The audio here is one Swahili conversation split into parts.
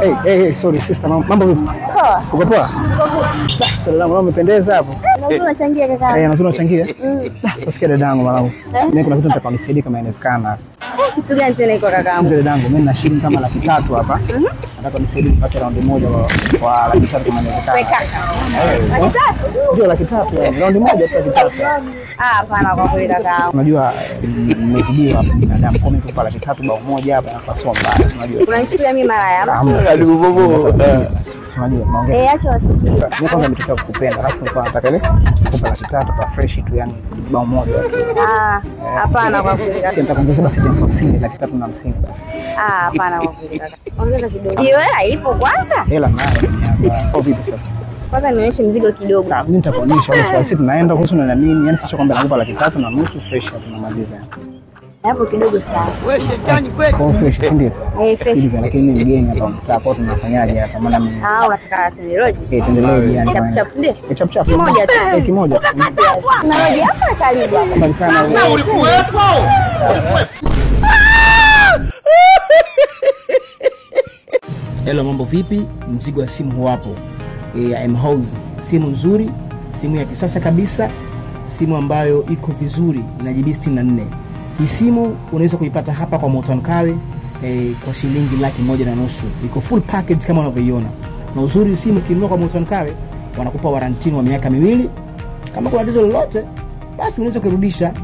Hey, hey, hey, sorry sister, mambo vipi? Poa. Uko poa? Sorry dadangu, umependeza hapo. Nazuri unachangia kaka. Eh, nazuri unachangia? Sasa dadangu mwanangu. Mimi kuna kitu nataka unisaidie kama inawezekana. Kitu gani tena iko kakaangu? Mzee dadangu, mimi nina shilingi kama 300,000 hapa. Nataka unisaidie nipate raundi moja kwa 300,000 kama inawezekana. Wewe kaka. 300,000? Ndio 300,000. Raundi moja tu 300,000. Ah, hapana kwa kweli kakaangu. Unajua nimezidiwa hapa binadamu. Kwa mimi kwa 300,000 bao moja hapa inakuwa sio mbaya. Unajua. Unanichukulia mimi mara ya. Unajua naongea. Eh, acha wasikie. Mimi kwanza nimetokea kukupenda, alafu nilikuwa nataka ile kukupa 300,000 kwa fresh tu, yani bao moja tu. Ah, hapana kwa kweli kaka. Nitakuongezea basi 50,000, 350,000 basi. Ah, hapana kwa kweli kaka. Ongeza kidogo. Hiyo hela ipo kwanza? Hela nayo hapa. Au vipi sasa? Kwanza nionyeshe mzigo kidogo. Ah, mimi nitakuonyesha wewe sasa tunaenda kuhusu na nini? Yaani sasa kwamba nakupa 350,000 fresh hapo tunamaliza. Hapo kidogo sana. Wewe shetani kweli. Kwa fresh ndio. Eh, fresh. Sikiliza, lakini mimi mgeni hapa mtaa kwa tunafanyaje hapa maana mimi. Ah, unataka tenderoji? Eh, tenderoji yani. Chap chap ndio. Eh, chap chap. Kimoja tu. Eh, kimoja. Na roji hapa karibu hapa. Mbali sana. Sasa ulikuwepo. Hello, mambo vipi? Mzigo wa simu huwapo. M-House, simu nzuri, simu ya kisasa kabisa, simu ambayo iko vizuri, ina GB 64. Hii simu unaweza kuipata hapa kwa Motton Kawe kwa shilingi 150,000. Iko full package kama unavyoiona. Na uzuri simu ukinunua kwa Motton Kawe wanakupa warranty wa miaka 2. Kama kuna tatizo lolote basi unaweza kurudisha.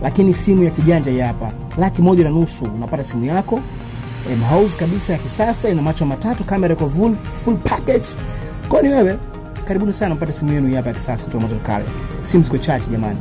Lakini simu ya kijanja hii hapa, 150,000 unapata simu yako. M-House kabisa ya kisasa, ina macho matatu, kamera iko full package. Kwa ni wewe, karibuni sana mpate simu yenu hapa ya kisasa kutoka Motton Kawe. Simu ziko chache jamani.